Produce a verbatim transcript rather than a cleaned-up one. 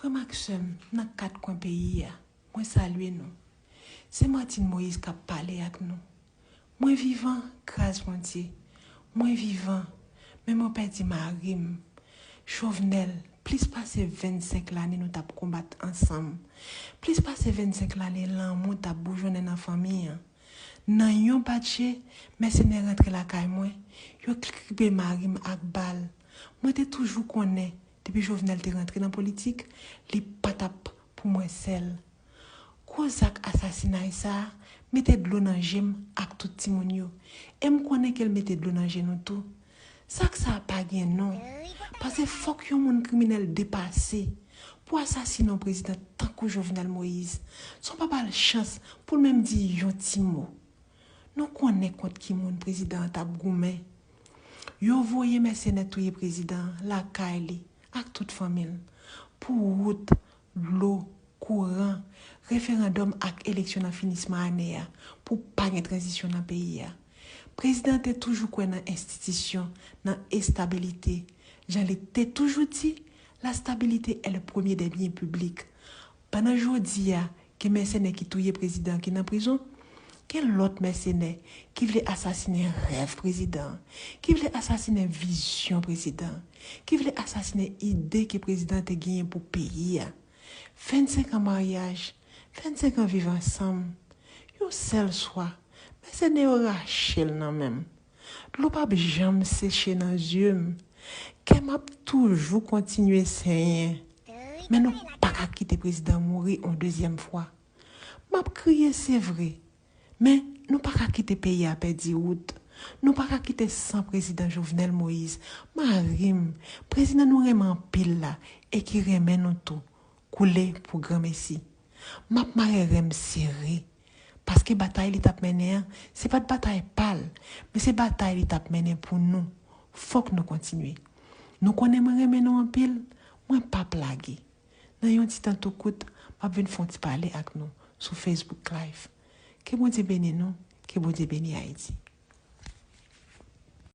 Frè m ak sè m nan kat kwen peyi a, mwen salye nou. Se Martine Moïse k ap pale ak nou. Mwen vivan, gras Bondye. Mwen vivan, men mwen pèdi mari m. Jovenel, plis pase vennsenk lane nou t ap konbat ansanm. Plis pase vennsenk lane lanmou t ap boujonnen nan fanmi an. Nan yon batje, mèsenè rantre lakay mwen, yo kripe mari m ak bal. Mwen te toujou konnen, depi Jovenel te rantre nan politik, li pa t ap pou mwen sèl. Gwo zak asasinay sa a mete dlo nan je m ak tout timoun yo. E m konnen ke l mete dlo nan je nou tou. Zak sa a pa gen non. Paske fòk yon moun kriminèl depase pou asasine yon prezidan tankou Jovenel Moïse, san w pa ba l chans pou l menm di yon ti mo. Nou konnen kont ki moun prezidan an t ap goumen. Yo voye mèsenè touye prezidan an lakay li ak tout fanmi l pou wout, dlo, kouran, referandòm ak eleksyon nan finisman ane a pou pa gen tranzisyon nan peyi a. Prezidan an te toujou kwè nan enstitisyon, nan estabilite. Jan li te toujou di, la stabilité est le premier des biens publics. Pandan jodi a, gen mèsenè ki touye prezidan an ki nan prizon, gen lòt mèsenè ki vle asasinen rèv prezidan an, ki vle asasinen vizyon prezidan an, ki vle asasinen ide ke prezidan an te genyen pou peyi a. Vennsenk an maryaj, vennsenk an viv ansanm. Yon sèl swa, mèsenè yo rache l nan men m. Dlo p ap janm seche nan zye m. Kè m ap toujou kontinye senyen. Men nou pa ka kite prezidan mouri yon dezyèm fwa. M ap kriye, se vre. Men nou pa ka kite peyi a pèdi wout. Nou pa ka kite san prezidan Jovenel Moïse, mari m, prezidan nou renmen anpil la e ki renmen nou tou, koule pou granmesi. M ap mare ren m sere, paske batay li t ap mennen an, se pa t batay pa l, men se batay li t ap mennen pou nou. Fòk nou kontinye. Nou konnen mwen renmen nou anpil, mwen p ap lage. Nan yon ti tan tou kout, m ap vin fè yon ti pale ak nou sou Facebook Live. Ke Bondye beni nou, ke Bondye beni Ayiti.